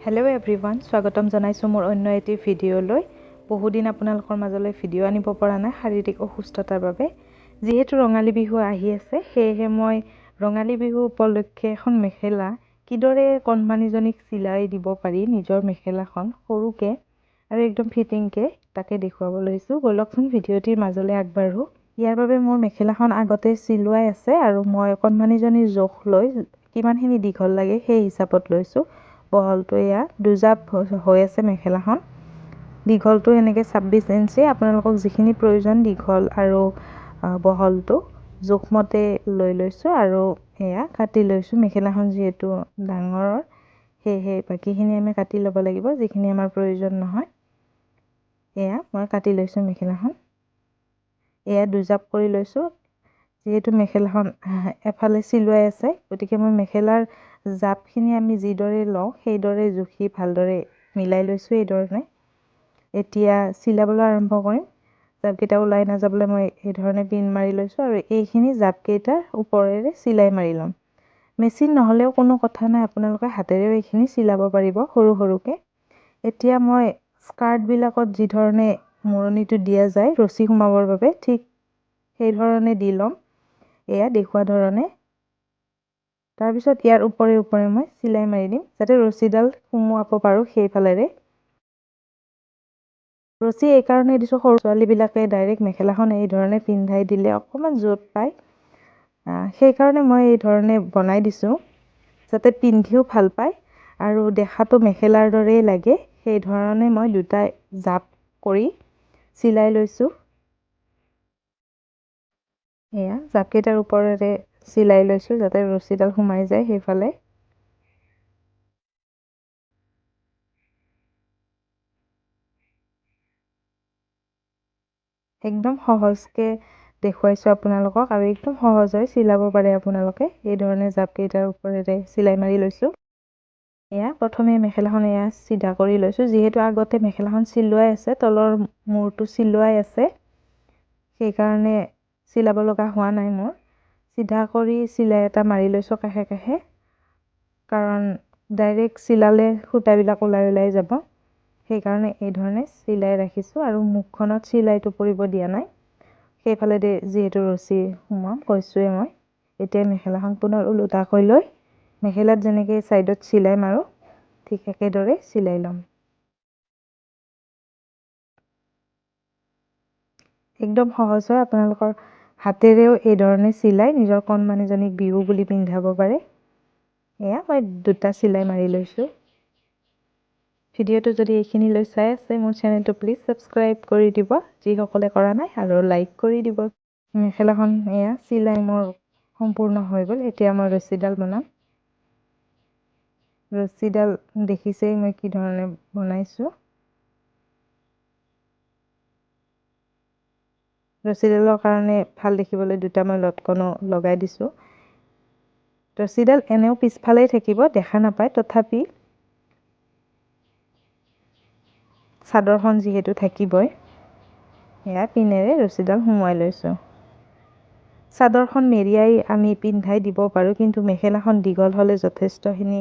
Hello' everyone, স্বাগতম জনাইছোঁ মোৰ অন্য এটি ভিডিঅ'লৈ। বহুদিন আপোনালোকৰ মাজলৈ ভিডিঅ' আনিব পৰা নাই শাৰীৰিক অসুস্থতাৰ বাবে। যিহেতু ৰঙালী বিহু আহি আছে, সেয়েহে মই ৰঙালী বিহু উপলক্ষে এখন মেখেলা কিদৰে কণমানিজনীক চিলাই দিব পাৰি, নিজৰ মেখেলাখন সৰুকৈ আৰু একদম ফিটিংকৈ, তাকে দেখুৱাব লৈছোঁ। ব'লকচোন ভিডিঅ'টিৰ মাজলৈ আগবাঢ়োঁ। ইয়াৰ বাবে মোৰ মেখেলাখন আগতে চিলোৱাই আছে আৰু মই কণমানিজনীৰ জোখ লৈ কিমানখিনি দীঘল লাগে সেই হিচাপত লৈছোঁ। বহলটো এয়া দুজাপ হৈ আছে মেখেলাখন, দীঘলটো এনেকৈ 26 ইঞ্চি। আপোনালোকক যিখিনি প্ৰয়োজন দীঘল আৰু বহলটো জোখমতে লৈ লৈছোঁ আৰু এয়া কাটি লৈছোঁ। মেখেলাখন যিহেতু ডাঙৰ, সেয়েহে বাকীখিনি আমি কাটি ল'ব লাগিব যিখিনি আমাৰ প্ৰয়োজন নহয়। এয়া মই কাটি লৈছোঁ মেখেলাখন, এয়া দুজাপ কৰি লৈছোঁ। যিহেতু মেখেলাখন এফালে চিলোৱাই আছে, গতিকে মই মেখেলাৰ জাপখিনি আমি যিদৰে লওঁ সেইদৰে জুখি ভালদৰে মিলাই লৈছোঁ এইধৰণে। এতিয়া চিলাবলৈ আৰম্ভ কৰিম। জাপকেইটা ওলাই নাযাবলৈ মই এইধৰণে পিন মাৰি লৈছোঁ আৰু এইখিনি জাপকেইটাৰ ওপৰেৰে চিলাই মাৰি ল'ম। মেচিন নহ'লেও কোনো কথা নাই, আপোনালোকে হাতেৰেও এইখিনি চিলাব পাৰিব সৰু সৰুকৈ। এতিয়া মই স্কাৰ্টবিলাকত যিধৰণে মৰণিটো দিয়া যায় ৰছী সোমাবৰ বাবে, ঠিক সেইধৰণে দি ল'ম, এয়া দেখুওৱা ধৰণে। তাৰপিছত ইয়াৰ ওপৰে ওপৰে মই চিলাই মাৰি দিম, যাতে ৰছীডাল সোমোৱাব পাৰোঁ সেইফালেৰে। ৰছী এইকাৰণে দিছোঁ, সৰু ছোৱালীবিলাকে ডাইৰেক্ট মেখেলাখন এই ধৰণে পিন্ধাই দিলে অকণমান জোঁট পায়, সেইকাৰণে মই এই ধৰণে বনাই দিছোঁ, যাতে পিন্ধিও ভাল পায় আৰু দেখাটো মেখেলাৰ দৰেই লাগে। সেইধৰণে মই দুটা জাপ কৰি চিলাই লৈছোঁ। এয়া জাপকেইটাৰ ওপৰেৰে চিলাই লৈছোঁ যাতে ৰছীডাল সোমাই যায় সেইফালে। একদম সহজকৈ দেখুৱাইছোঁ আপোনালোকক আৰু একদম সহজ হয়, চিলাব পাৰে আপোনালোকে। এই ধৰণে জাপকেইটাৰ ওপৰেৰে চিলাই মাৰি লৈছোঁ। এয়া প্ৰথমে মেখেলাখন এয়া চিধা কৰি লৈছোঁ, যিহেতু আগতে মেখেলাখন চিলোৱাই আছে, তলৰ মূৰটো চিলোৱাই আছে, সেইকাৰণে চিলাব লগা হোৱা নাই মোৰ। চিধা কৰি চিলাই এটা মাৰি লৈছোঁ কাষে কাষে, কাৰণ ডাইৰেক্ট চিলালে সূতাবিলাক ওলাই ওলাই যাব, সেইকাৰণে এই ধৰণে চিলাই ৰাখিছোঁ। আৰু মুখখনত চিলাইটো পৰিব দিয়া নাই, সেইফালেদি যিহেতু ৰছী সোমাম কৈছোঁৱেই মই। এতিয়া মেখেলাখন পুনৰ ওলোটাকৈ লৈ মেখেলাত যেনেকৈ ছাইডত চিলাই মাৰোঁ ঠিক একেদৰে চিলাই ল'ম। একদম সহজ হয়, আপোনালোকৰ হাতেৰেও এই ধৰণে চিলাই নিজৰ কণমানিজনীক বিহু বুলি পিন্ধাব পাৰে। এয়া মই দুটা চিলাই মাৰি লৈছোঁ। ভিডিঅ'টো যদি এইখিনিলৈ চাই আছে, মোৰ চেনেলটো প্লিজ ছাবস্ক্ৰাইব কৰি দিব যিসকলে কৰা নাই, আৰু লাইক কৰি দিব। মেখেলাখন এয়া চিলাই মোৰ সম্পূৰ্ণ হৈ গ'ল। এতিয়া মই ৰছীডাল বনাম। ৰছীডাল দেখিছেই মই কি ধৰণে বনাইছোঁ। ৰছীডালৰ কাৰণে ভাল দেখিবলৈ দুটা মই লটকনো লগাই দিছোঁ। ৰছীডাল এনেও পিছফালেই থাকিব, দেখা নাপায়, তথাপি চাদৰখন যিহেতু থাকিবই, এয়া পিনেৰে ৰছীডাল সোমোৱাই লৈছোঁ। চাদৰখন মেৰিয়াই আমি পিন্ধাই দিব পাৰোঁ, কিন্তু মেখেলাখন দীঘল হ'লে যথেষ্টখিনি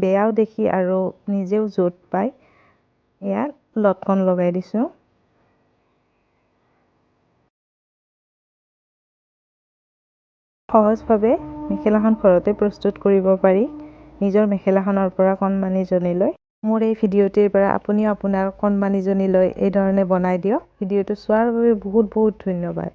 বেয়াও দেখি আৰু নিজেও জোঁট পায়। এয়া লটকন লগাই দিছোঁ। সহজভাৱে মেখেলাখন ঘৰতে প্ৰস্তুত কৰিব পাৰি নিজৰ মেখেলাখনৰ পৰা কণমানিজনীলৈ। মোৰ এই ভিডিঅ'টিৰ পৰা আপুনিও আপোনাৰ কণমানিজনীলৈ এই ধৰণে বনাই দিয়ক। ভিডিঅ'টো চোৱাৰ বাবে বহুত বহুত ধন্যবাদ।